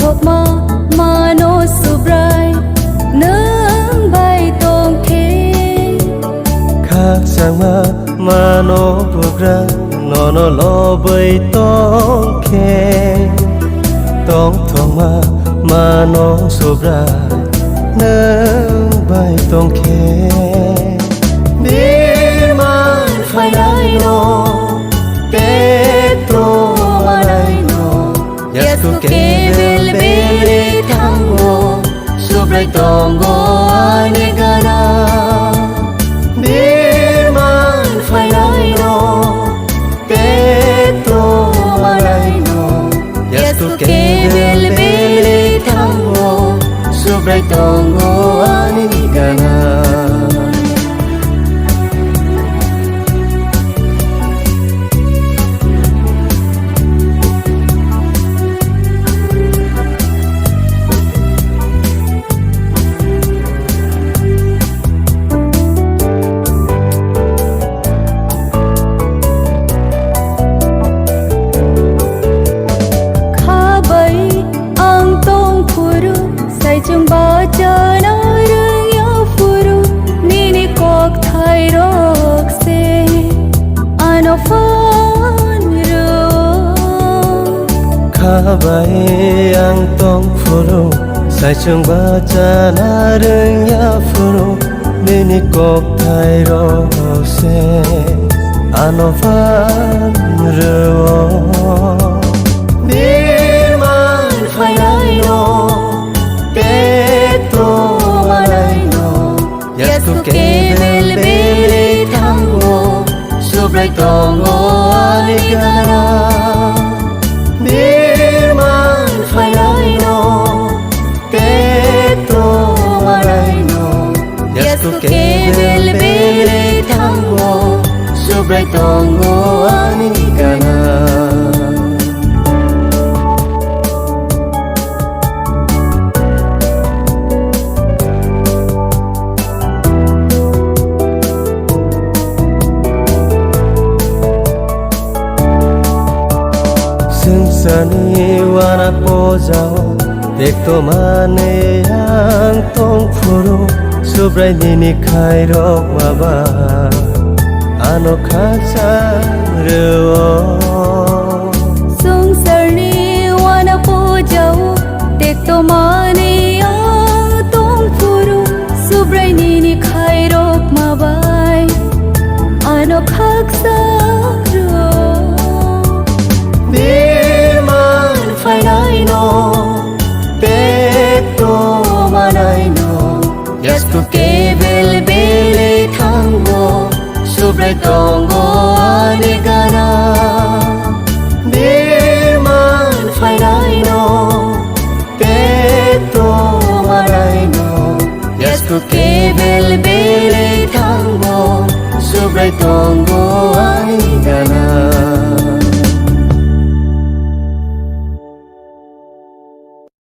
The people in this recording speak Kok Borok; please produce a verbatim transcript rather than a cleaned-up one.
Tongthokma mano Subrai nwng bai tongkhe. Khakchangma mano bugra nono lobwi tongkhe. Tongthokma mano Subrai nwng bai tongkhe. Birman phainaino, petro manaino, yasko kebel bele thango, Subrai tongo ani gana. Birman phainaino, petro manaino, yasko kebel bele thango, Subrai tongo ani gana. Kha bai ang tong phuru, saichung bachana rwngya phuru, nini kokthairok se ano phan rwo. Kha bai ang tong phuru, saichung bachana rwngya phuru, nini kokthairok se ano phan rwo. Birman phainaino, petro manaino, yasko kebel bele thango, Subrai tongo ani gana. Birman phainaino, petro manaino, yasko kebel bele thango, Subrai tongo ani gana. Swngcharni wana pojao, tekto manwi ang tong phuru, Subrai nini khairok maba ano khaksa rwo. Swngcharni wana pojao, tekto manwi ang tong phuru, Subrai nini khairok mabai ano khaksa rwo. Birman phainaino, petro manaino, yasko kebel bele thango, Subrai tongo ani gana. Birman phainaino, petro manaino, yasko kebel bele thango, Subrai tongo ani